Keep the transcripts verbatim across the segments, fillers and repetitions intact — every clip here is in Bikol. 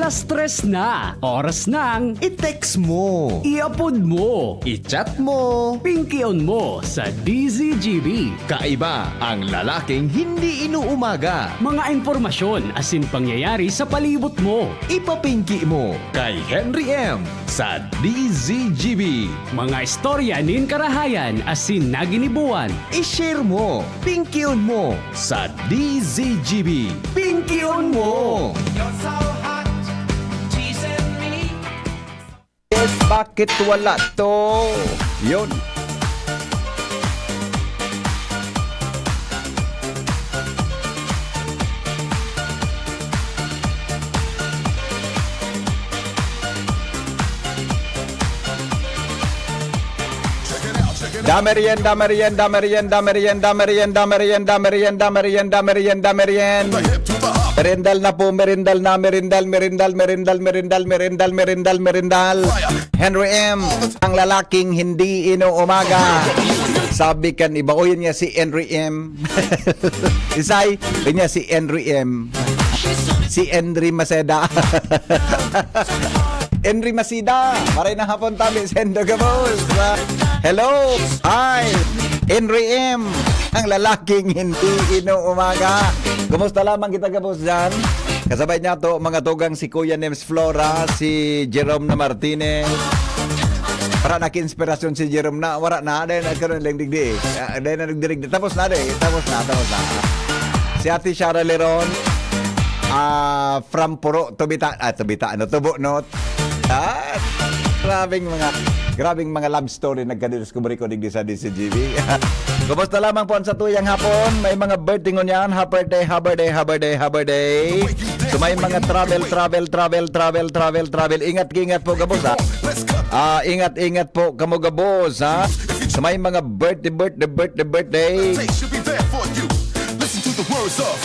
Alas tres na, oras nang i-text mo, i-upload mo, i-chat mo, pingkion mo sa D Z G B. Kaiba ang lalaking hindi inuumaga. Mga impormasyon asin pangyayari sa palibot mo. Ipapingki mo kay Henry M sa D Z G B. Mga istorya nin karahayan asin naginibuan. I-share mo, pingkion mo sa D Z G B. Pingkion mo! You're so hot, teasing me. Yes, bakit wala to? Yun. Damerienda, merienda, merienda, merienda, merienda, merienda, merienda, merienda, merienda, merienda, merienda, merienda. Merindal na po, merindal na, merindal, merindal, merindal, merindal, merindal, merindal, merindal. Henry M, ang lalaking hindi inuumaga. Sabi kan iba, "O, yun nga si Henry M." Isay, yun nga si Henry M. Si Henry Maceda. Henry Maceda, maray na hapon tabi, sendo gabos. Hello, hi, Henry M, ang lalaking hindi inuumaga. Kumusta lamang kita gabos dyan? Kasabay niya to, mga tugang si Kuya Nems Flora, si Jerome na Martinez. Para naki-inspirasyon si Jerome na, wala na, dahil nagkaroon lang digdi. Ah, dahil na nagdirigdi. Tapos na, dahil. Tapos na, tapos na. Si Ate Shara Leron, ah, from Puro, Tubita, ah, Tubita, ano, Tubo, no? Ah, grabing mga, grabing mga love story nagkadiscovery ko digdi sa D Z G B. Kumusta lamang po ang satuyang hapon? May mga birthday ngunyan. Happy birthday, happy birthday, happy birthday, happy birthday. So may mga travel, travel, travel, travel, travel, travel. Ingat, ingat po, gabos, ha? Ah, ingat, ingat po, kamo gabos, ha? So may mga birthday, birthday, birthday, birthday. Should be there for you. Listen to the words of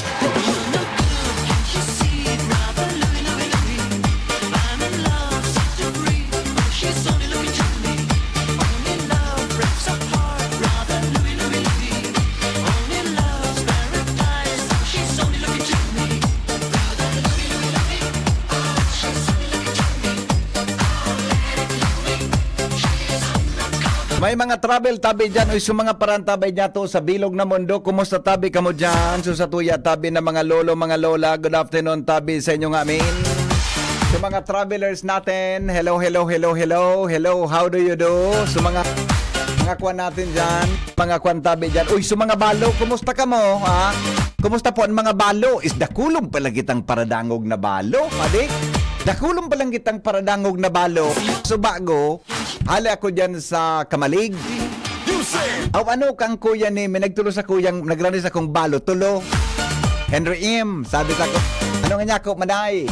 May mga travel tabi dyan. Uy, sa mga parantabay niya to sa bilog na mundo, kumusta tabi kamo dyan? So, sa tuya tabi na mga lolo, mga lola, good afternoon tabi sa inyo nga amin. Sa mga travelers natin, hello, hello, hello, hello, hello, how do you do? Sa mga, mga kwan natin dyan, mga kwan tabi dyan. Uy, sa mga balo, kumusta kamo, ha? Kumusta po ang mga balo? Is dakulon pa lang kitang paradangog na balo, adi? Dakulon pa lang kitang paradangog na balo. So, bago, hali ako dyan sa Kamalig. Aw, ano kang kuya ni, may nagtulo sa kuyang, nagrani sa kong balo, tulo. Henry M, sabi sa ko, "Ano nga niya ako, manay?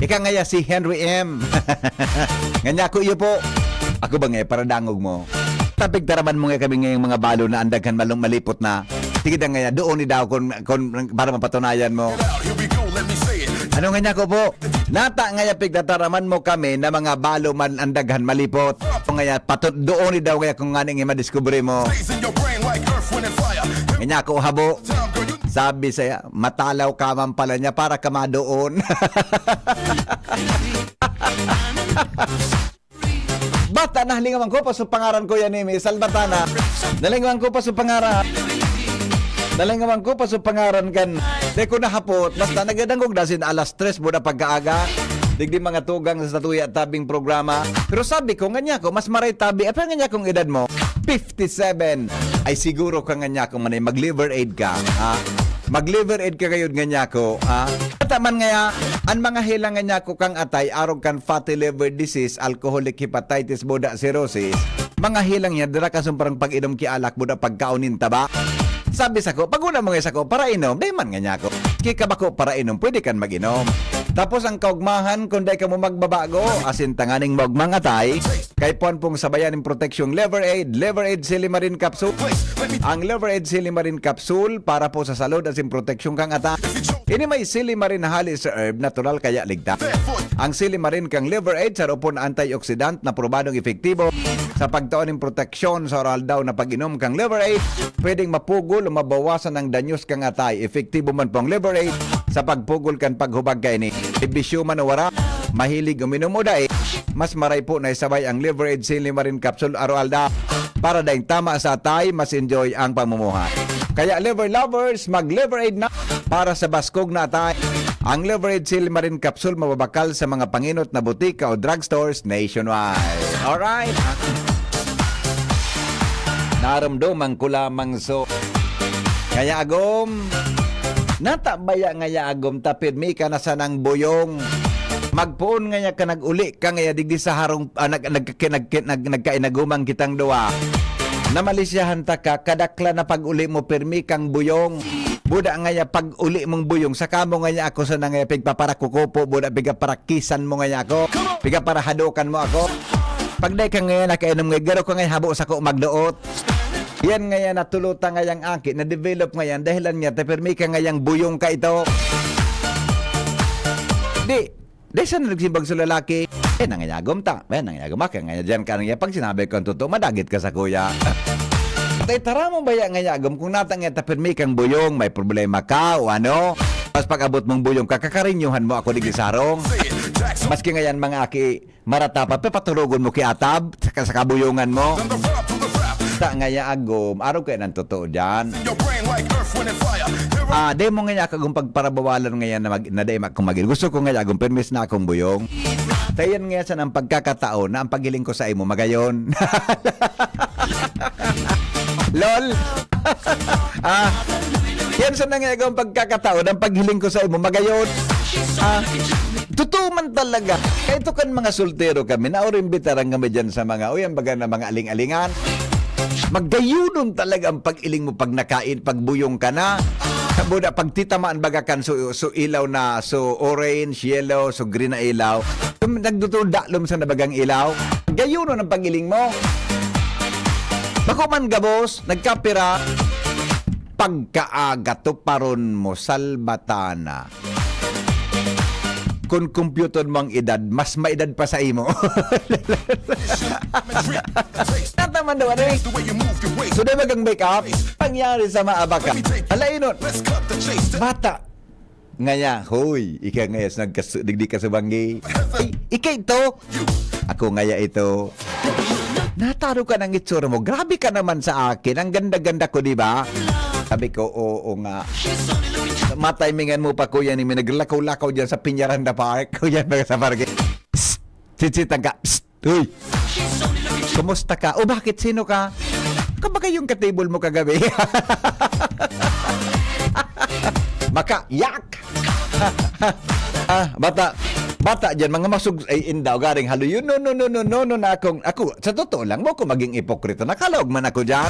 Ika ngaya si Henry M." Nga niya ako, "Iyo po." "Ako ba nga, paradangog mo? Tapig taraman mo nga kami ngayong mga balo na ang daghan malung-, malipot na. Sige, da ngaya, doon ni daw kung, kung, para mapatunayan mo." Ano nga niya ako po? Nata ngaya pigtataraman mo kami na mga balo man ang daghan malipot. Kung ngaya, pato-, doon ni daw kaya kung nganing madiskubre mo. Kanya ko habo. Sabi saya, "Matalaw ka man pala niya para ka madoon." Bata na, nalingawan ko pa sa pangaran, Kuya Nemi, Salvatana. Nalingawan ko pa sa pangaran. Nalingawan ko pa sa pangaran kan. Di ko nahapot. Basta nagadangog na sin alas tres mo na pagkaaga. Digdi mga tugang sa Tatuya Tabing programa. Pero sabi ko, "Nganya ko, mas maray tabi." Apa nganya kong edad mo? Fifty-seven. Ay siguro ka nganya kung manay mag-liver aid ka. Ha? Mag-liver aid ka kayod nganya ko. Ha? Ata man ngaya, ang mga hilang nganya ko kang atay, arog kan fatty liver disease, alcoholic hepatitis, boda, cirrhosis, mga hilang yan, dira ka sumparang pag-inom ki alak, boda, pagkaon nin taba. Sabi sa ko, "Pag wala mo nga sa ko, para inom, di man nga niya ako. Ki ka bako para inom, pwede kan mag-inom." Tapos ang kaugmahan, kung di ka mo magbabago, asin tanganing magmangatay, kay puan pong sabayan ng proteksyong Liver Aid, Liver Aid Silimarin Capsule. Ang Liver Aid Silimarin Capsule para po sa salud asin proteksyon kang ata. Ini may silimarin na hali sa herb, natural kaya ligtas. Ang silimarin kang Liver Aid, saro po na antioxidant na probadong epektibo sa pagtao nin proteksyon sa oral daw na pag-inom kang Liver Aid. Pwedeng mapugol o mabawasan ang danyos kang atay. Epektibo man po ang Liver Aid sa pagpugol kan paghubag kaini. Ibisyo man o wara, mahilig uminom o dai, mas maray po na isabay ang Liver Aid Sin Limarin Capsule aroaldaw para daing tama sa atay, mas enjoy ang pamumuhay. Kaya Liver Lovers, mag Liver Aid na para sa baskog na atay. Ang Liver Aid Sin Limarin Capsule mababakal sa mga panginot na butika o drugstores nationwide. Alright? Naramdaman ko lamang so. Kaya agom, natabaya ngaya agom, ta pirmi ka na sanang buyong. Magpoon ngaya ka, nag-uli ka ngaya digdi sa harong, ah, nag-, nag-, nag-, nag-, nagkainagumang kitang duwa. Namalisyahan ta ka, kadakla na pag-uli mo, pirmi kang buyong. Buda ngaya pag-uli mong buyong, saka mo ngaya ako sana ngaya pigpaparakukupo, buda pigaparakisan mo ngaya ako, pigaparahadokan mo ako. Pag dai ka ngaya nakainom ngaya, garo ka ngaya habo sako magdoot. Yan ngaya natulo ta ngayang aki, na-develop ngayan, dahilan niya, ta pirmi ka ngayang buyong ka ito. Di, dai sa nagsimbag sa lalaki, eh, nangayagom ta, eh, nangayagom ka, ngaya diyan ka ngaya, pag sinabi ko ang totoo, madagit ka sa kuya. Tay, tara mo ba ya ngayagom? Kung natang ta pirmi kang buyong, may problema ka o ano, mas pag-abot mong buyong, kakakarinyuhan mo ako digdi sa harong. Maski ngayan, mga aki, marata pa, papaturugon mo ki atab sa, sa kabuyongan mo. Ta ngaya agom, arog kayo ng totoo dyan. Ah, dai mo ngaya akong pagparabawalan ngayan na mag-, na dai ma-, kung mag-, gusto ko ngaya agom, permis na akong buyong. Tayan ngaya sa nang pagkakataon na ang paghiling ko sa imo, magayon. Lol. Ah, yan sa nangyagang pagkakataon, ang paghiling ko sa imo, magayon. Ah, totoo man talaga. Kaya ito kan mga soltero kami, naurimbitaran kami dyan sa mga, o yan baga na mga aling-alingan. Magayunon talaga ang pag-iling mo pag nakain, pag buyong ka na. Buda, pag titamaan baga kan so, so ilaw na, so orange, yellow, so green na ilaw. Nagdutulda lom sa nabagang ilaw. Gayunon ang pag-iling mo. Bako man gabos, nagkapira, pagkaaga to paron mo, salbatana. Kun kompyuton mo ang edad, mas maedad pa sa imo. Nataman daw, ano eh? So, di ba kang make up? Pangyari sa maabak ka. Alainon. Bata. Ngaya, hoy, ika ngaya sa nagkas-, digdi ka sa banggi. Ay, ika ito. Ako ngaya ito. Nataro ka ng itsura mo. Grabe ka naman sa akin. Ang ganda-ganda ko, di ba? Sabi ko, "Oo nga." Matimingan mo pa, kuya, ni may naglakaw-lakaw dyan sa Peñaranda Park. Kuya, sa parke. Psst! Sitsitang ka. Psst! Uy! Kumusta ka? O bakit? Sino ka? Ka ba kayong katable mo kagabi? Maka, yak! Ah, bata, bata dyan, mga masug-, ay, indaw, garing haluyon. No, no, no, no, no, no, na akong, ako, sa totoo lang, mo ko maging ipokrito. Nakalaog man ako dyan.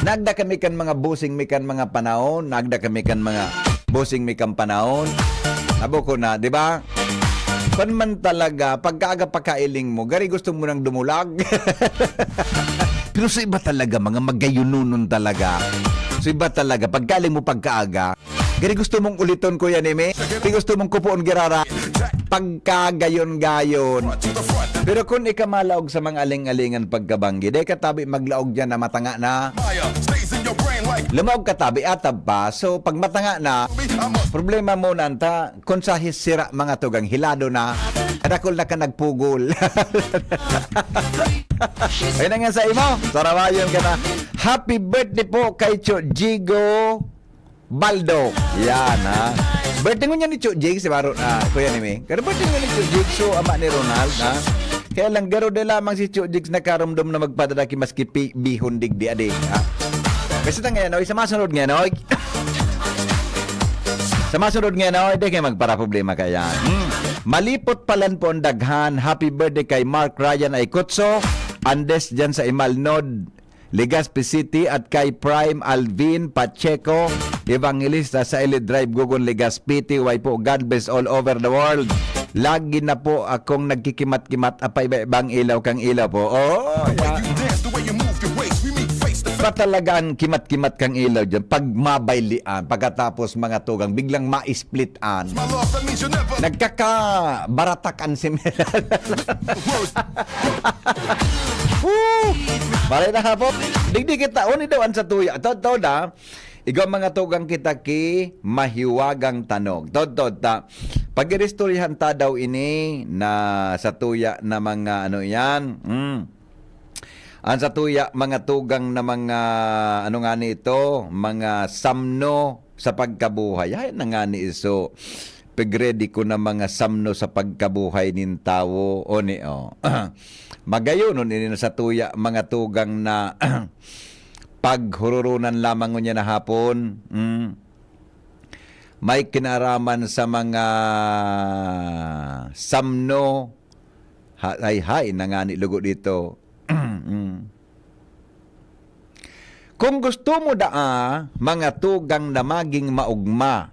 Nagda kami kan mga busing mi kan mga panahon, nagda kami kan mga busing mi kan panahon. Abo ko na, di ba? Kwan man talaga, pagkaaga pagkailing mo, gari gusto mo nang dumulag. Pero sa iba talaga, mga magayununon talaga. Sa iba talaga, pagkailing mo pagkaaga, gari gusto mong uliton, Kuya Neme? Di gusto mong kupoon, girara? Pagkagayon-gayon. Pero kung ika malaog sa mga aling-alingan pagkabanggi, di ka tabi maglaog dyan na matanga na. Lumaog ka tabi, atab pa. So, pag matanga na, problema mo na anta, kung sa his-, sira mga tugang hilado na, kadakol na ka nagpugol. Ayun na nga sa imo, sarawayon ka na. Happy birthday po kay Cho Jigo Baldo. Yan, ha. Birthday ngunyan ni Cho Jigs, si Baro, ah, Kuya Nimi. Pero birthday ngunyan ni Cho Jigs, so, ama ni Ronald, ha. Kaya lang, garo de lamang si Cho Jigs nakarumdom na magpadadaki maski pi-, bihon digdi, adi, ha. Kasi ta ngayon, oy, sa masunod ngayon, oy. Sa masunod ngayon, oy, di kayo magparaproblema kaya. Hmm. Malipot palan po ang daghan. Happy birthday kay Mark Ryan Aykutso Andes dyan sa Imalnod, Legazpi City, at kay Prime Alvin Pacheco Evangelista sa Elite Drive, Gugon, Legazpi, T Y po. God bless all over the world. Lagi na po akong nagkikimat-kimat, apay iba-ibang ilaw kang ilaw po. Oh, yeah. Ba talaga ang kimat-kimat kang ilaw dyan? Pag mabaylian, pagkatapos mga tugang, biglang ma-split-an. Nagkakabaratak an simeral. Woo! Maray na hapon. Digdi kita, uni daw an sa tuya. Totoo na. Igwa mga tugang kita ki mahiwagang tanog. Totoo ta. Pag-iristoryahan ta daw ini na satuya na mga ano iyan, hmm, ang satuya mga tugang na mga, ano ngani ito, mga samno sa pagkabuhay. Ay, na ngani iso, pag-ready ko na mga samno sa pagkabuhay nin tawo. O ni, o. Magayonon ini na satuya mga tugang na paghururunan lamang ngunyan na hapon. Hmm. May kinaraman sa mga samno, ha-, hay-hay na ngani lugo dito. Mm. Kung gusto mo daa, mga tugang na maging maogma,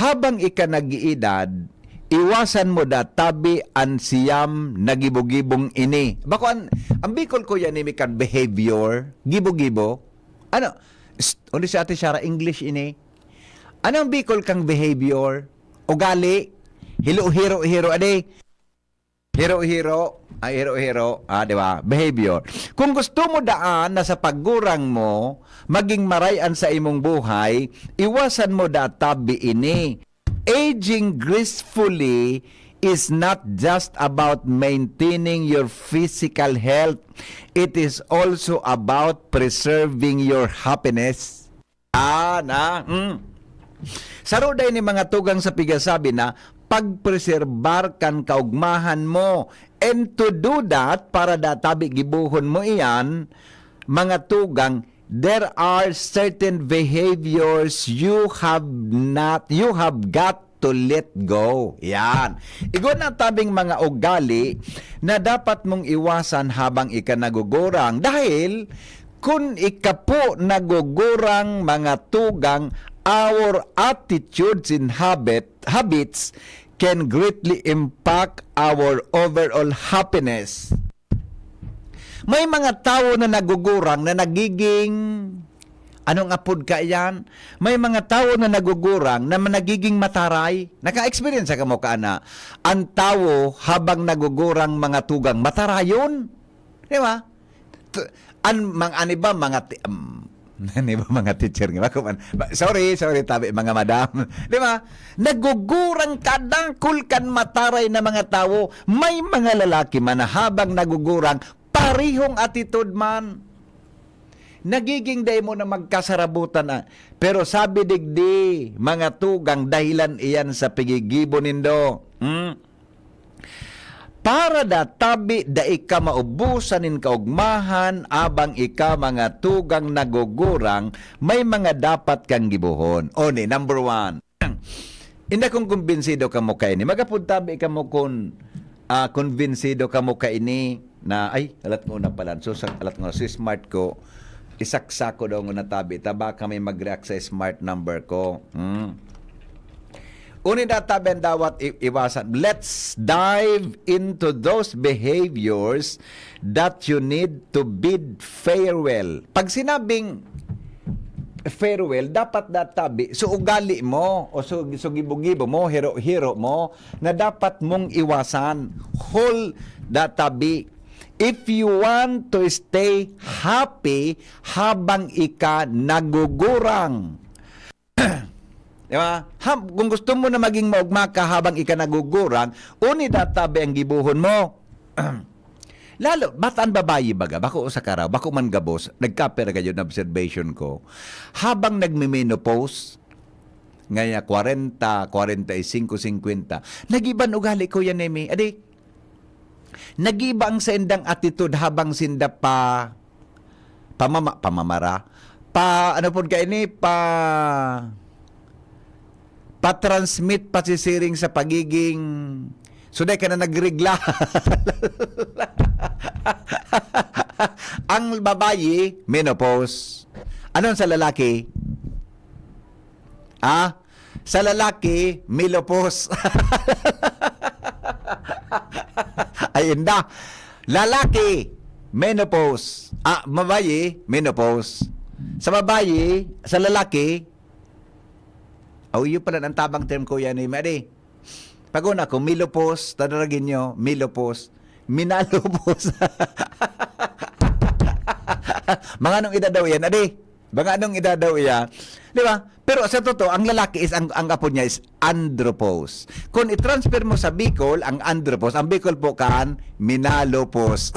habang ika nag-iidad, iwasan mo da tabi an siyam na gibo-gibong ini. Bako an, ang Bicol ko yan, ini kan behavior, gibo-gibo. Ano? Psst, undi si Ate Shara, English ini. Anong Bicol kang behavior? Ugali? Hilo-hiro-hiro, ade? Hiro-hiro? Ay, hiro-hiro. Ah, di ba? Behavior. Kung gusto mo daan na sa paggurang mo, maging maray an sa imong buhay, iwasan mo da tabi ini. Aging gracefully is not just about maintaining your physical health. It is also about preserving your happiness. Ah, na, hmm. Saro day ni mga tugang sa pigasabi na pagpreserbar kan kaugmahan mo. And to do that, para da tabi gibohon mo iyan, mga tugang, there are certain behaviors you have not, you have got to let go. Yan. Igwa na tabing mga ugali na dapat mong iwasan habang ika nagugurang. Dahil kun ika po nagugurang, mga tugang, our attitudes and habit, habits can greatly impact our overall happiness. May mga tawo na nagugurang na nagiging, anong apod ka iyan? May mga tawo na nagugurang na nagiging mataray. Naka-experience ka mo ka na ang tawo habang nagugurang, mga tugang, matarayon? Di ba? T-, an, mang, ani ba, mga ti-, um, ani ba, mga teacher nga, bako man, ba, sorry, sorry, tabi, mga madam. Di ba? Nagugurang kadakul kan mataray na mga tawo. May mga lalaki man na habang nagugurang, parihong atitod man. Nagiging dai mo na magkasarabutan, ah. Pero sabi digdi, mga tugang, dahilan iyan sa pigigibo nindo. Hmm? Para da tabi dai ka maubusan nin kaugmahan, abang ika, mga tugang, nagugurang, may mga dapat kang gibohon. O ni, number one. Inda kung kumbinsido kamo kaini, magapod tabi kamo kun, ah, kumbinsido kamo kaini na, ay, alat ko na pala. So, sa, alat ko na, so smart ko. Isaksa ko daw ngunyan tabi ta baka may mag-react sa smart number ko. Hmm. Uni na tabi ang dawat i-, iwasan. Let's dive into those behaviors that you need to bid farewell. Pag sinabing farewell, dapat da tabi, so ugali mo, o so, so gibo-gibo mo, hiro-hiro mo, na dapat mong iwasan. Hold da tabi. If you want to stay happy habang ika nagugurang. Di ba? Ha, kung gusto mo na maging maugma ka habang ika nagugurang, uni da tabi ang gibohon mo. Lalo, bataan babayi baga, bako sa karaw, bako man gabos, nagkapira kayo na observation ko, habang nagme-menopause, ngaya kwarenta, kwarenta y singko, singkwenta, nag-iban ugali, Kuya Nemi. Adi, nag-iba ang saindang attitude habang sinda pa, pamama-, pamamara, pa, ano pod kaini, pa, pa-transmit, pasisiring sa pagiging, so, dai ka na nagregla. Ang babayi, menopause. Ano sa lalaki? Ah, sa lalaki, milopos. Ay, inda. Lalaki, menopause. Ah, babayi, menopause. Sa babayi, sa lalaki, aw, iyo pala ang tabang term, Kuya Nemi, adi. Pag-una ko, milopos, tadaragin nyo, milopos. Minalopos. Mga anong edad daw yan, adi? Mga anong edad daw iya? Di ba? Pero sa totoo, ang lalaki is, ang, ang apo niya is andropause. Kung i-transfer mo sa Bicol, ang andropause, ang Bicol po kan menopause.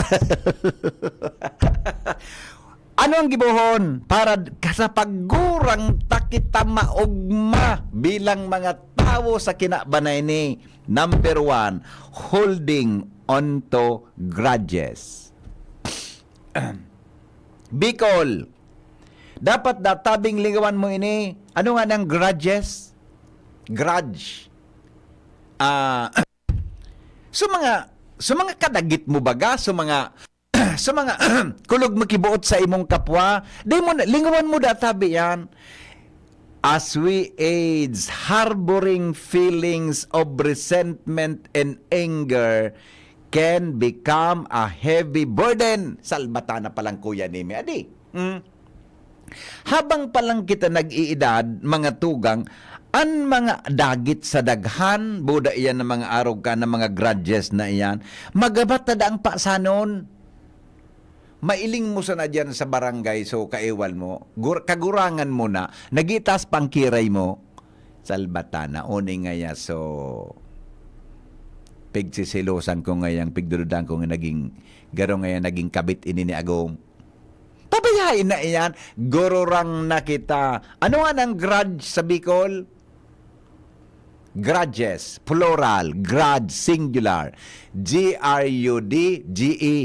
Ano ang gibohon para sa paggurang ta kita maogma bilang mga tawo sa kinaban na ini? Number one, holding onto grudges. Bicol, dapat databing lingawan mo ini. Ano nga nang grudges? Grudge. Ah, so mga, so mga kadagit mo baga, so mga, so mga kulog mo kibuot sa imong kapwa, di mo na, lingawan mo databi yan. As we age, harboring feelings of resentment and anger can become a heavy burden. Salbata na palang kuya ni mi, adi. Mm. Habang palang kita nag-iidad, mga tugang, an mga dagit sa daghan, buda iyan na mga arog ka na mga grudges na iyan, magabat na daang pasanon. Mailing mo sana diyan sa barangay, so kaiwal mo, gur-, kagurangan mo na, nagitas pang kiray mo, salbata na, uni ngaya, so, pigsiselosan ko ngayang, pigdududan ko nga naging, garo ngaya naging kabit ini ni Agom. Pabayain na iyan, gururang na kita. Ano nga nang grudge sa Bicol? Grudges, plural, grudge, singular. G R U D G E.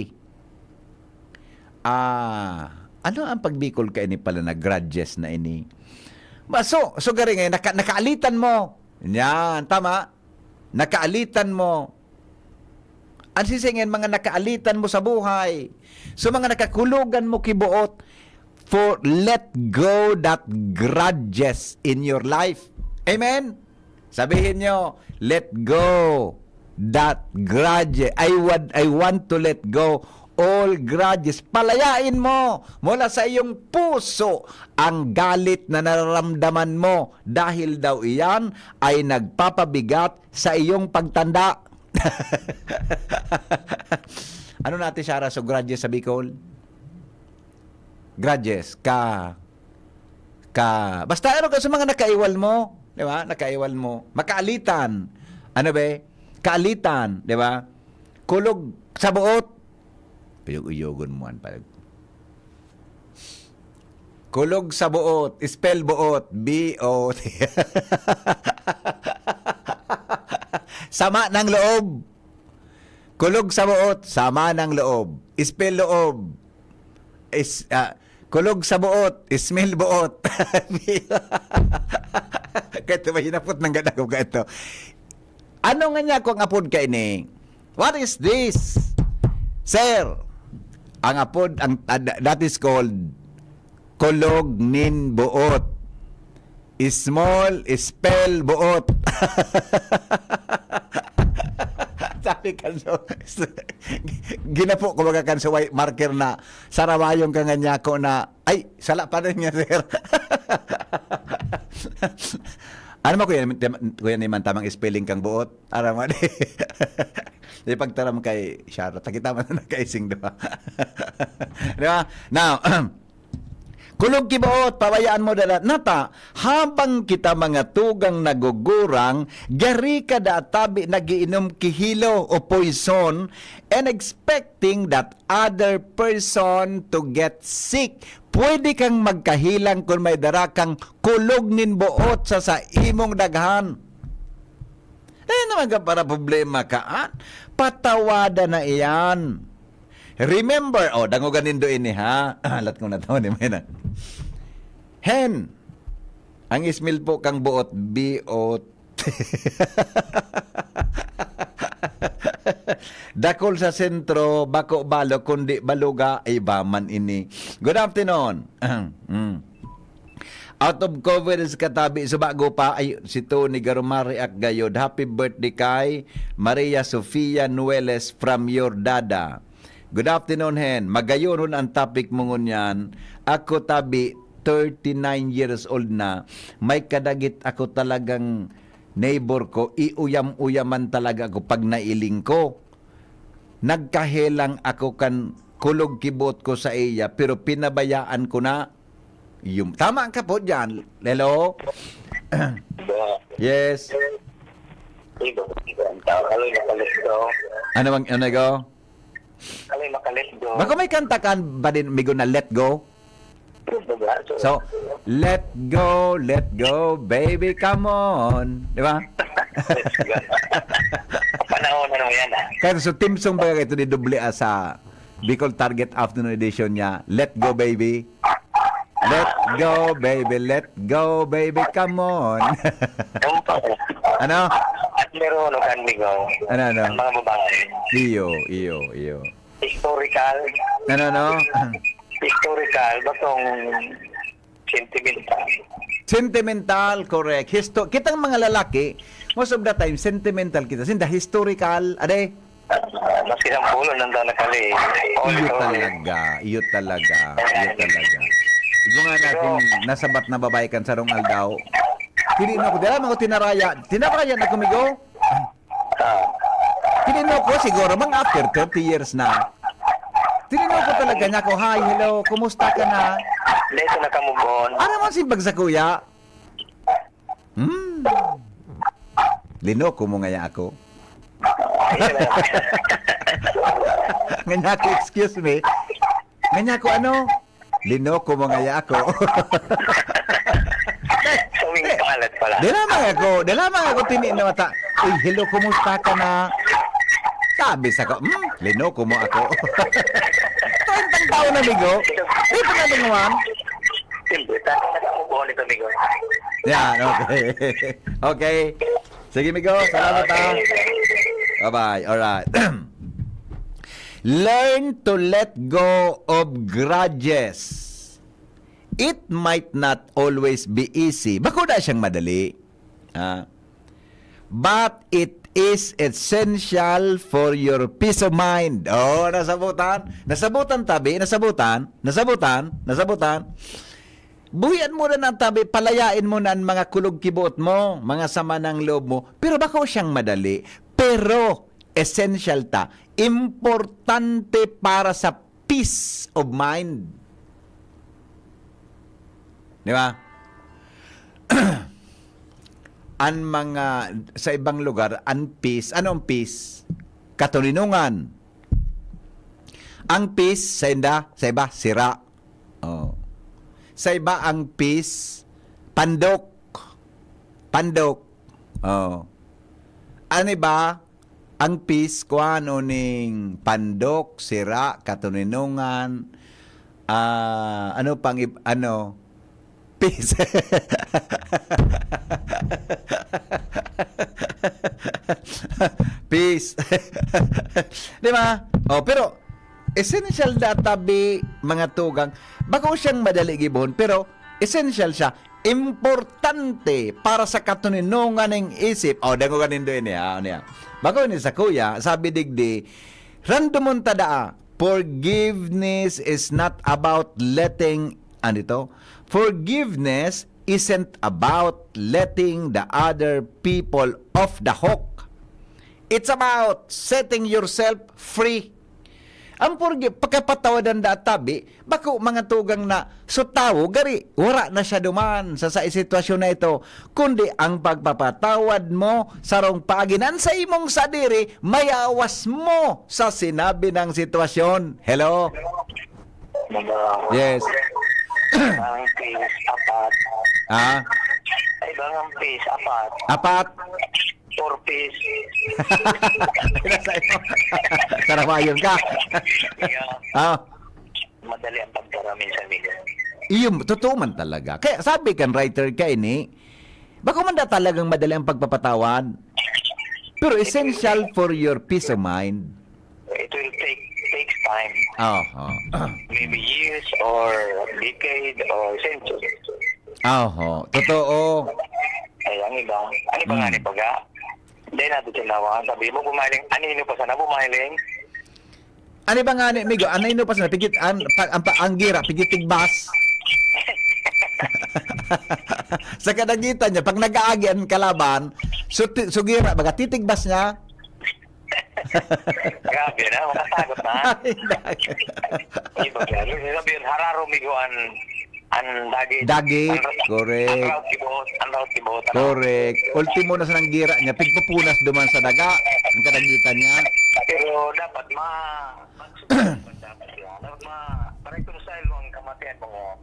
Ah, ano ang pagbikol ka ini pala na grudges na ini? Ma-, so, so gari ngayon, naka-, nakaalitan mo. Yan, tama. Nakaalitan mo. Ang sisingin, mga nakaalitan mo sa buhay. So, mga nakakulogan mo kibuot, for let go that grudges in your life. Amen? Sabihin nyo, "Let go that grudge. I want, I want to let go all grudges." Palayain mo mula sa iyong puso ang galit na nararamdaman mo, dahil daw iyan ay nagpapabigat sa iyong pagtanda. Ano natin siya, Raso? Grudges sa Bicol? Grudges, ka, ka, basta ano ka sa mga nakaiwal mo, di ba? Nakaiwal mo. Makaalitan. Ano ba? Kaalitan, di ba? Kulog sa buot. Uyog-uyogon mo, an pag-, kulog sa buot. Spell buot. B O T. Sama ng loob. Kulog sa buot. Sama ng loob. Spell loob. Is, ah, kulog sa buot. Smell buot. Kahit ba hinapot ng gadago ka ito? Ano nga niya kung apod ka ini? What is this? Sir, ang apod, ang, ah, that is called kulog nin buot. Small, spell, buot. Sabi kan so, ginapo ko baga kan so white marker na sarawayon ka nga niya ko na, ay, sala pa rin niya, sir. Ano mo, kuya, kuya naman, tamang spelling kang buot? Aram mo, di. Di pagtaram kay Shara, takita man na nagkaising, di ba? Di ba? Now, kulog kiboot, pabayaan mo dala. Nata, habang kita mga tugang nagugurang, gari ka da tabi nagiinom ki hilo o poison and expecting that other person to get sick. Pwede kang magkahilang kung may dara kang kulog nin boot sa, sa imong daghan. Eh, naman ka para problema ka, ah? Patawada na iyan. Remember, oh, dangogan nindo ini, ha? Alat ko na to, di ba na? Hen, ang smell po kang buot, B O T. Dakol sa sentro, bako balo, kundi baluga, iba man ini. Good afternoon. Mm. Out of coverage katabi, subago pa, ay, si Tony Garumari Akgayod. Happy birthday kay Maria Sofia Nueles from your dada. Good afternoon, Hen. Magayonon ang topic mo ngunyan. Ako tabi, thirty-nine years old na. May kadagit ako talagang neighbor ko. Iuyam-uyaman talaga ako pag nailing ko. Nagkahelang ako kan kulog kibot ko sa iya, pero pinabayaan ko na. Yung, tama ka po dyan. Hello? Yes. Ano bang, ano go? Bako may kanta kan ba din, migo na Let Go? So, let go, let go, baby, come on. Di ba? Panahon ano yan ah. Kaya so, theme song ba ito ni Doble A sa Bicol Target Afternoon Edition niya, Let Go, Baby? Let go, baby, let go, baby, come on. Ano? At meron o kan migo. Ano, ano? Ang mga babae. Iyo, iyo, iyo. Historical. Ano, ano? Historical. Batong sentimental. Sentimental, correct. Histo kitang mga lalaki, most of the time, sentimental kita. Sinda, historical, ade? Maski sampulon nang daw nakali. Iyo talaga, iyo talaga, iyo talaga. Igo nga na kung nasabat na babae kan sarong aldaw. Tini no ko, dala mo ko tinaraya. Tinaraya na kumigo. Ah, Tini no ko, siguro, mga after thirty years na. Tini no ko talaga niya ko, "Hi, hello, kumusta ka na?" Dito na ka move on. Ano man si bagsa, kuya? Hmm. Linoko mo ngaya ako. Nganya ko, excuse me. Nganya ko, ano? Linoko mo ngaya ako. Sawing palad pala. Dala man ako, dala man ako tini na mata. Uy, hello, kumusta ka na? Sabi sa ko, hmm, linoko mo ako. Ito ang tao na migo. Ito na linguan. Siyempre, ta- naka-move on ito, migo. Yan, okay. Okay. Sige, migo. Salamat, ha. Bye-bye. Alright. Learn to let go of grudges. It might not always be easy. Bako na siyang madali. Ah. But it is essential for your peace of mind. Oh, nasabutan? Nasabutan, tabi. Nasabutan? Nasabutan? Nasabutan? Buhian mo na ng tabi, palayain mo na ang mga kulog kibuot mo, mga sama ng loob mo. Pero bako siyang madali. Pero essential ta. Importante para sa peace of mind. Di ba? An mga, sa ibang lugar, an peace. Ano ang peace? Katoninongan. Ang peace, sa inda, sa iba, sira. Oh. Sa iba, ang peace, pandok. Pandok. Oh. Ano ba? Ang peace, kuwan, uning pandok, sira, katoninongan, ah, ano pang ib-, ano, peace. Peace. Di ba? Oh, pero essential da tabi, mga tugang. Bako siyang madali gibohon, pero essential siya. Importante para sa katoninongan ning isip. Oh, dangoga nindo ini, ha? Ano yan? Bako ni sa kuya, sabi digdi, randomon ta daa, forgiveness is not about letting, ano ito? Forgiveness isn't about letting the other people off the hook. It's about setting yourself free. Ang purgi, pagkapatawadan da tabi, bako mga tugang na so tawo, gari, wala na siya duman sa, sa sitwasyon na ito, kundi ang pagpapatawad mo, sarong paagi nan sa imong sadiri, mayawas mo sa sinabi ng sitwasyon. Hello? Mga Yes. ang piece, apat. Ah, Ay, bang ang piece, apat. apat. Four piece. Sarabayon ka. Kaya, Ah, madali ang pagkara minsan, migo. iyo, totoo man talaga. Kaya sabi kan writer ka ini, bako man da talagang madali ang pagpapatawad. Pero essential for your peace of mind. It will take takes time. Oho. Maybe years or decade or century. Oho. Totoo. Ay, ang iba. Ano ba nga Hmm. ni baga? Hindi natin tinawa. Ang sabi mo, bumaling. Anino pa sana bumaling? Ano ba nga ni, migo? Ano ino pa sa pigit, an, pa, ang, pa, ang gira, pigit tigbas. Sa kadagitan niya, pag nag-aagi ang kalaban, so, ti- so gira, baga titigbas niya. Grabe na, makasagot na. Ay, dahil. Iba yan. Yung sabi yun, hararo migo an, Ang dagit. Dagit, Ang ra-, correct. Ang raot gibuhot, ang raot gibuhot, ano? Correct. Ultimo na sa nanggira niya, pigpupunas duman sa daga, ang kadagitan niya. Pero dapat ma-, dapat ma-, ma-reconcile mo ang kamatian mo.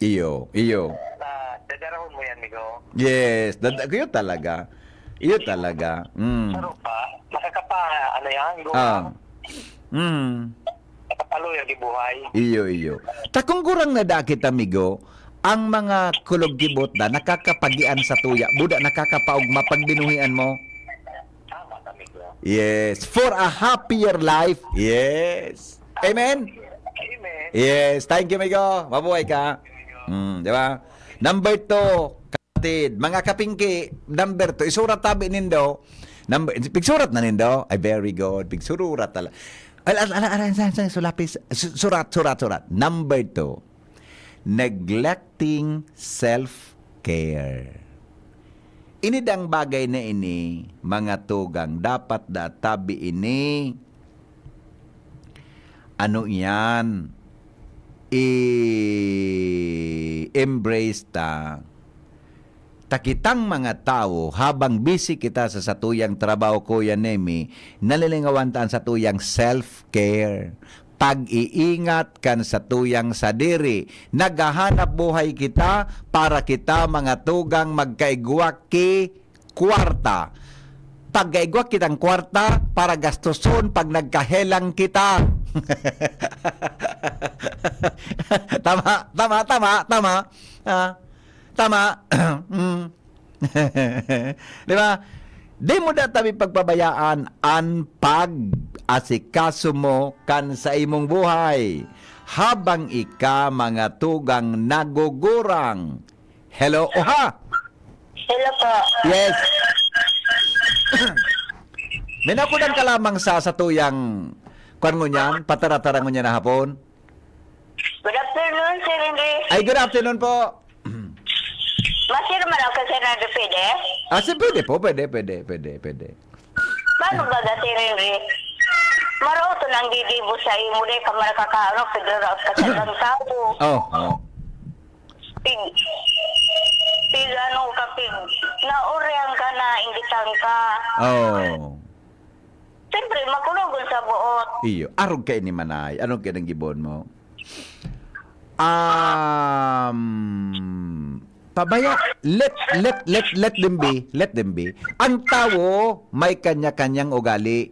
Iyo, iyo. Ah, dadarahon mo yan, Migo. Yes, dad-, iyo talaga. Iyo talaga. Mm. Saro pa, nakakapa-, ano yan, Migo? Ah. Mm. Nakapaloy ang gibuhay. Iyo, iyo. Ta kung gurang na dakit, amigo, ang mga kulog kibot na nakakapagian sa tuya, buda nakakapaugma pag binuhian mo. Tama, amigo. Yes, for a happier life. Yes. Amen? Amen. Yes, thank you, amigo. Mabuhay ka. Mm, di ba? Number two, kapatid, mga kapingki, number two, isurat tabi nindo. Number, pigsurat na nindo. Ay, very good. Pigsururat tala. Ala, ala, ala, ala, sa, sa, sulapis. Su-, surat, surat, surat. Number two, neglecting self-care. Ini dang bagay na ini, mga tugang, dapat da tabi ini. Ano iyan? I-embrace ta. Ta kitang mga tawo, habang busy kita sa satuyang trabaho, Kuya Nemi, nalilingawan ta an satuyang self-care, pag-iingat kan satuyang sadiri. Naghahanap buhay kita para kita, mga tugang, magkaigwa ki kwarta. Pagkaigwa kitang kwarta para gastoson pag nagkahelang kita. Tama, tama, tama, tama. Ah, tama. Mm. Di ba? Di mo da tabi pagpabayaan an pag-asikaso mo kan sa imong buhay habang ika, mga tugang, nagugurang. Hello, oha! Hello po. Yes. May nakudan ka lamang sa satuyang kwan ngunyan, patara-tara ngunyan na hapon. Good afternoon, Sir Henry. Ay, good afternoon po. Masir man ako, Sir Henry, pwede? Ah, si, pwede po, pwede, pwede, pwede, pwede. Paano ba, Sir Henry? Maraot ang gigibo sa imo, di ka man nakakaano, pigaraot ka sa ibang tao. Oh, oh. Pig, pig ano ka, pig, naurihan ka, nainggitan ka. Oh. Siyempre, makulogon sa buot. Iyo. Arog kaini, Manay. Anong kinanggibon mo? Um, pabaya, let, let, let, let them be. Let them be. Ang tawo, may kanya-kanyang ugali.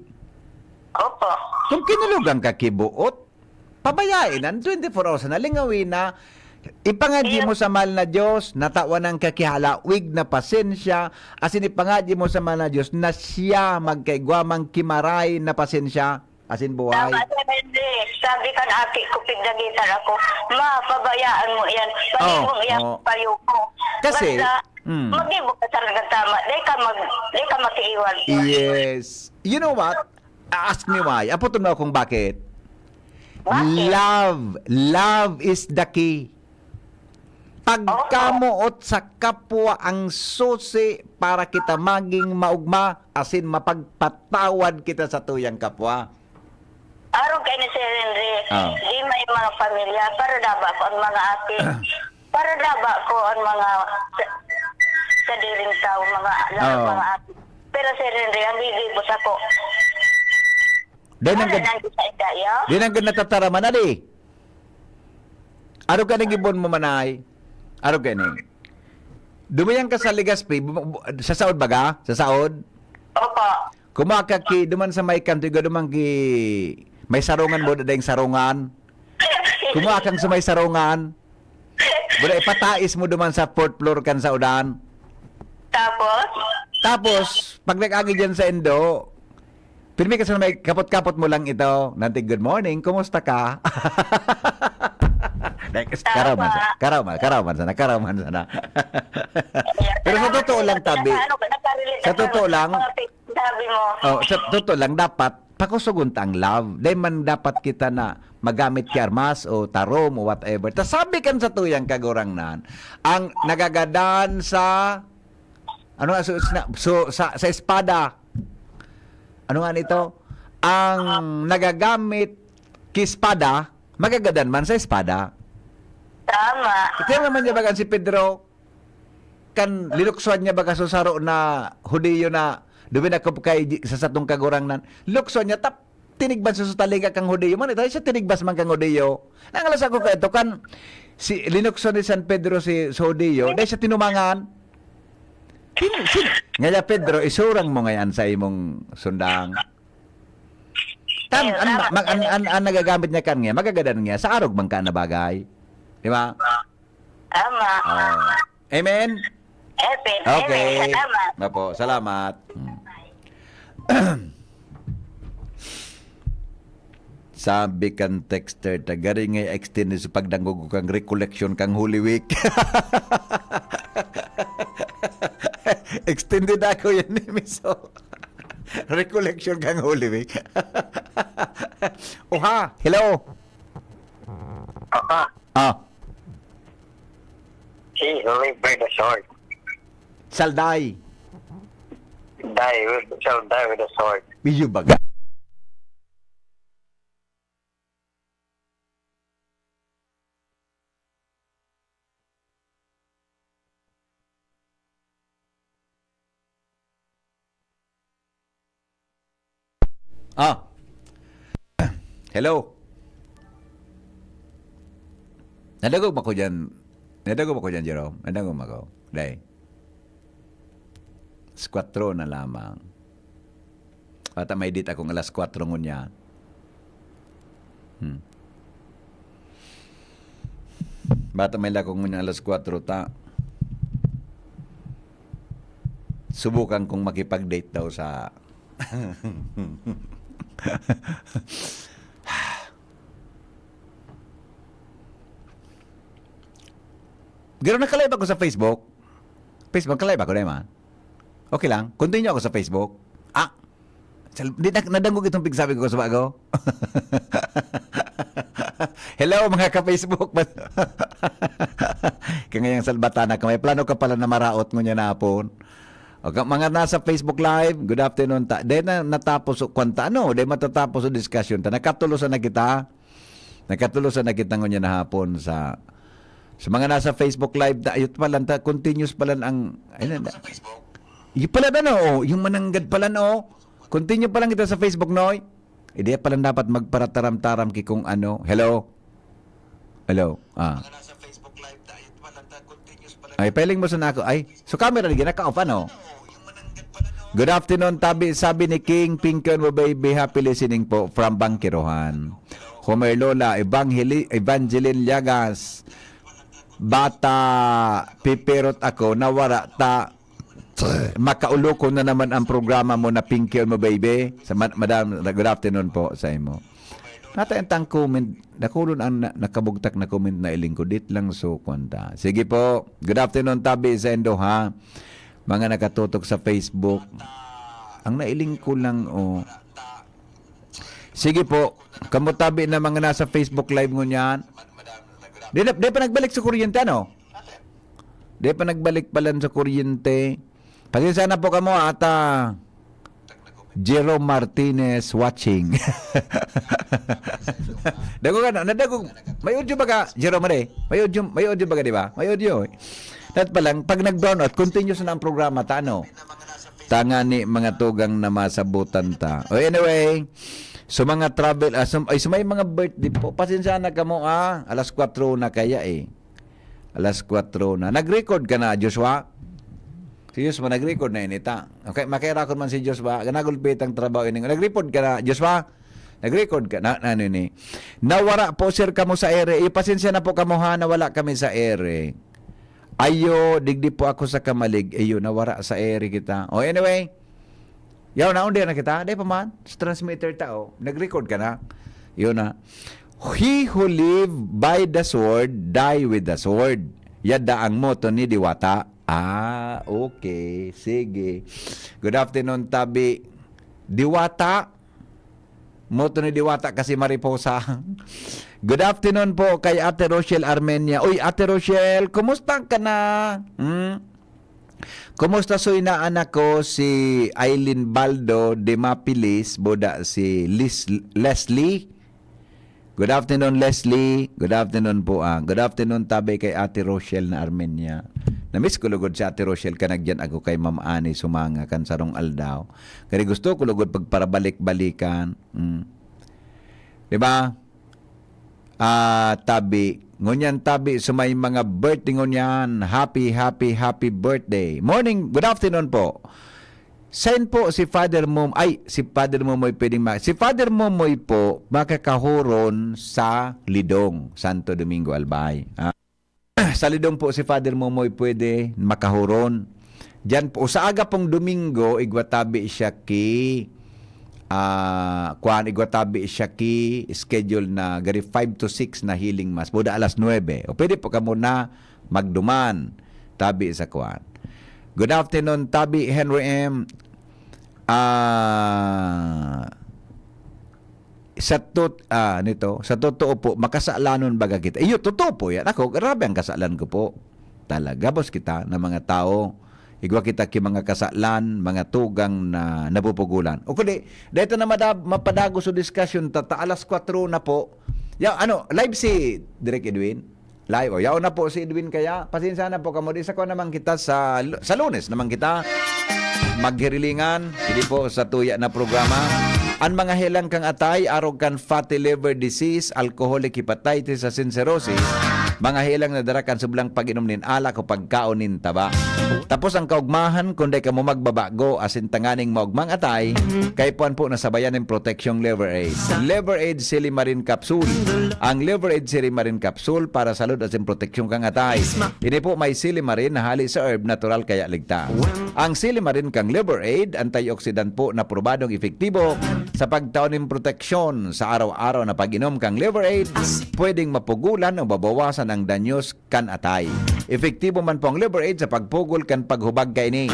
Opo. Kung kinulogan ka ki buot, pabayae na, twenty-four hours na, lingawin na, ipangadyi mo sa mahal na Diyos, na tawan ang kakihalawig na pasensya, asin ipangadyi mo sa mahal na Diyos na siya magkaigwa man ki maray na pasensya, asin buhay. Tama, Sir Henry. Sabi kan aki ko, pigdagitan ako, "Ma, pabayaan mo yan. Pahimong yan, oo. Payo ko." Kasi, basta, mm, mag-ibo ka talaga tama. Di ka mag-, di ka makiiwan. Yes. You know what? Ask me why. Apoton mo akong bakit. Bakit? Love. Love is the key. Pagkamoot sa kapwa ang susi para kita maging maugma, asin mapagpatawad kita sa tuyang kapwa. Arog kay ni Sir Henry, ah, di may mga pamilya, para daba ko ang mga aki. Para daba ko ang mga sa-, sadiring tao, mga anak, oh, mga aki. Pero Sir Henry, ang gigibos ako. Dahil ang gad-, dahil ang gad natataraman, ali. Ano ka nang gibon mo, Manay? Ano ka ni? Dumayan ka sa Legazpi, bu-, bu-, sa saod baga? Sa saod? Opo. Kumuha ka ki, duman sa may kanto, iga duman ki, may sarungan mo, dadaing sarungan. Kumuha kang sa may sarungan. Bura, ipatais mo duman sa fourth floor kan sa udan. Tapos? Tapos, pag nag-agi dyan sa indo, pirmi ka sa may kapot-kapot mo lang ito. Nanti, "Good morning, kumusta ka?" Next, karaw man sa-, karaw man, karaw man sana, karaw man sana. Pero sa totoo lang, tabi. Sa totoo lang, mga pi-, sabi mo. Oh, sa totoo lang, dapat pakusugon ta ang love. Dai man dapat kita na magamit ki armas o tarom o whatever. Ta sabi kan satuyang Kagurangnan, ang nagagadan sa, ano nga, so, sina-, so, sa, sa espada. Ano nga nito? Ang nagagamit ki espada, magagadan man sa espada. Tama. Kaya naman niya baga si Pedro, kan linuksoan niya baga sa saro na Hudiyo na duminakop kay di-, sa satong Kagurangnan. Luksoan niya, tap, tinigbas sa talinga kang Hudiyo. Man, ito siya tinigbas man kang Hudiyo. Nangalas ako ka ito, kan si, linukso ni San Pedro si, sa Hudiyo, dahil siya tinumangan. Sino, sino? Ngaya, Pedro, isurang mo ngayon sa imong sundang. Tan, Ayun, an, tama, mag, an, Pedro. an, an nagagamit niya kan nga, magagadan nga, sa arog man ka na bagay. Di ba? Tama. Oh. Amen? Amen. Okay. Amen. Salamat. Opo, salamat. Hmm. Sabi kan texter, "Tagari nga extend sa pagdangog kang recollection kang Holy Week." Extended ako yan ni Miso. Recollection kang Holy Week. Oha, hello. Papa, Ah, he who live by the sword. Salday. Die with, shall die with the sword. Iyo baga. Ah. Hello. Nadagog ba ko dyan? Nadagog ba ko dyan, Jerome? Nadagog ba ko? Day. Alas kwatro na lamang. Ata may date akong alas kwatro ngunyan. Hmm. Bata may lakong ngunyan alas kwatro ta. Subukan kong makipag-date daw sa Pero nakalive ako sa Facebook. Facebook, nakalive ako, di man? Okay lang. Continue ako sa Facebook. Ah, sal-, di na, nadangog itong pigsabi ko sa bago. Hello, mga ka-Facebook. Kaya ngayong salbatana ka, may plano ka pala na maraot ngunyan na hapon. O, ka-, mga nasa Facebook Live, good afternoon. Ta-, di na natapos o kwanta, ano, di matatapos o discussion. Ta, nakatulosan na kita. Nakatulosan na kita ngunyan na hapon sa, sa mga nasa Facebook Live. Ta, ayun pala, ta, continuous pala ang, ayun na, Sa Facebook? Yung pala na, no? Oh, yung mananggad pala, no? Continue pa lang kita sa Facebook, Noy. Ideya pala dapat magparataram-taram ki kung ano. Hello? Hello? Ah. Mga nasa Facebook Live tayo, tumalanta, continuous pala. Ay, peling mo sa nako. Ay, so camera, di naka-off, ano? Good afternoon, tabi, sabi ni King, "Pingkon mo, baby, happy listening po from Bangkirohan." Homer Lola, Evangeli-, Evangeline Llagas, Bata, pipirot ako, nawara ta, makaulokon na naman ang programa mo na Pinky on mo, baby. Sa ma-, madam, good afternoon po sa imo. Nata ang tang comment, nakulon ang na-, nakabugtak na comment na iling ko, dit lang so kwanta. Sige po, good afternoon, tabi sa indo, ha. Mga nakatutok sa Facebook. Ang nailing ko lang, oh. Sige po, kamo tabi na mga nasa Facebook Live ngunyan. Di na, di pa nagbalik sa kuryente, ano? Di pa nagbalik pala sa kuryente. Pasensya na po kamo, ata Jerome Martinez watching. Dago ka na, nadago. May audio ba ka, Jerome, re? May audio, may audio ba ka, di ba? May audio, eh. Dapat pa lang, pag nag-brownout, continuous na ang programa, ta, ano? Tangani mga tugang na masabutan ta. O, anyway, so mga travel, ah, so, ay, so may mga birthday po. Pasensya na kamo, ah. Alas kwatro na kaya, eh. Alas kwatro na. Nag-record ka na, Joshua? Si Joshua, nag-record na inita. Okay, makirakod man si Joshua. Nagulpit ang trabaho ini. Nag-record ka na, Joshua? Nag-record ka na, na, ano ni? Nawara po, sir, kamo sa ere. Iyo, pasensya na po kamo, ha, nawala kami sa ere. Ayo, digdi po ako sa Kamalig. Ayo, nawara sa ere kita. O, anyway. Yaw, naon diyan na kita? Di pa man. Sa transmitter ta, oh. Nag-record ka na. Yun na. "He who live by the sword, die with the sword." Yada ang motto ni Diwata. Ah, okay. Sige. Good afternoon, Tabi. Diwata. Motto ni Diwata kasi mariposa. Good afternoon po kay Ate Rochelle Armenia. Uy, Ate Rochelle, kumusta ka na? Hmm? Kumusta soy na anak ko si Aileen Baldo de Mapilis, boda si Lis-, Leslie? Good afternoon, Leslie. Good afternoon po, ah. Good afternoon, tabi kay Ate Rochelle na Armenia. Namiss ko lugod si Ate Rochelle, kanagyan ako kay Ma'am Annie Sumanga kan sarong aldaw. Kaya gusto ko lugod pagparabalik-balikan. Mm. Di ba? Ah, tabi. Ngunyan tabi sa may mga birthday ngunyan. Happy, happy, happy birthday. Morning, good afternoon po. Saan po si Father Mom-, ay, si Father Momoy pwedeng ma-, si Father Momoy po makakahuron sa Lidong, Santo Domingo, Albay. Ah, sa Lidong po si Father Momoy pwede makahuron. Diyan po, sa aga pong Domingo, igwa tabi siya ki, ah, kuwan, igwa tabi siya ki schedule na gari five to six na healing mass. Buda alas nuebe. O pwede po kamo na magduman. Tabi sa kuwan. Good afternoon, Tabi Henry M. Ah, sa tot-, ah, nito, sa totoo po, makasalanon baga kita. Iyo, totoo po yan. Ako, grabe ang kasalan ko po. Talaga, boss kita, na mga tao. Igwa kita ki mga kasalan, mga tugang na napupugulan. O kundi, dito na madab-, mapadago sa discussion, tata alas kwatro na po. Ya, ano, live si Direk Edwin? Live. O, yaon na po si Edwin kaya. Pasensya na po kamo. Di sa ko naman kita sa, sa Lunes naman kita. Maghirilingan. Hindi po sa tuya na programa. Ang mga helang kang atay, arog kan fatty liver disease, alcoholic hepatitis, asin cirrhosis, mga helang na dara kan sublang pag-inom nin alak o pagkaon nin taba. Tapos ang kaugmahan, kung di ka mo magbabago, asin tanganing maugmang atay, kaipuhan po na sabayan ng proteksyong Liver Aid. Liver Aid Silimarin Capsule. Ang Liver Aid Silimarin Capsule para sa lud asin proteksyon kang atay. Ini po may silimarin na hali sa herb, natural kaya ligtas. Ang silimarin kang Liver Aid, antioxidant po na probadong epektibo sa pagtao nin proteksyon sa araw-araw na pag-inom kang Liver Aid. Pwedeng mapugulan o mabawasan ang danyos kan atay. Epektibo man po ang Liver Aid sa pagpugol kan paghubag kaini.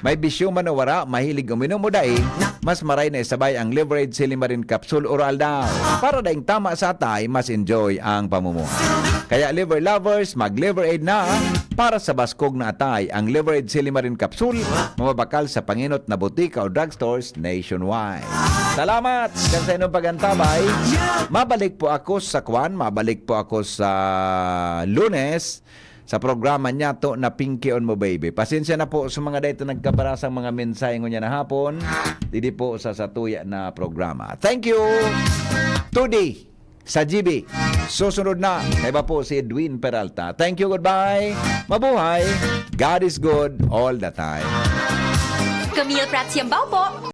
May bisyo man o wara, mahilig uminom o dai, mas maray na isabay ang Liver Aid Silimarin Capsule Oral daw. Para daing tama sa atay, mas enjoy ang pamumuhay. Kaya Liver Lovers, mag Liver Aid na para sa baskog na atay. Ang Liver Aid Silimarin Capsule, mababakal sa panginot na botika o drugstores nationwide. Salamat kan sa inyong pagantabay. Mabalik po ako sa kwan, mabalik po ako sa Lunes sa programa niyato na Pinky on Mo Baby. Pasensya na po sa mga dito nagkabarasang mga mensahe ngunyan na hapon. Didi po sa satuya na programa. Thank you! Today, sa G B. Susunod na, kaiba po si Edwin Peralta. Thank you, goodbye. Mabuhay. God is good all the time. Camille Prats Yambao po.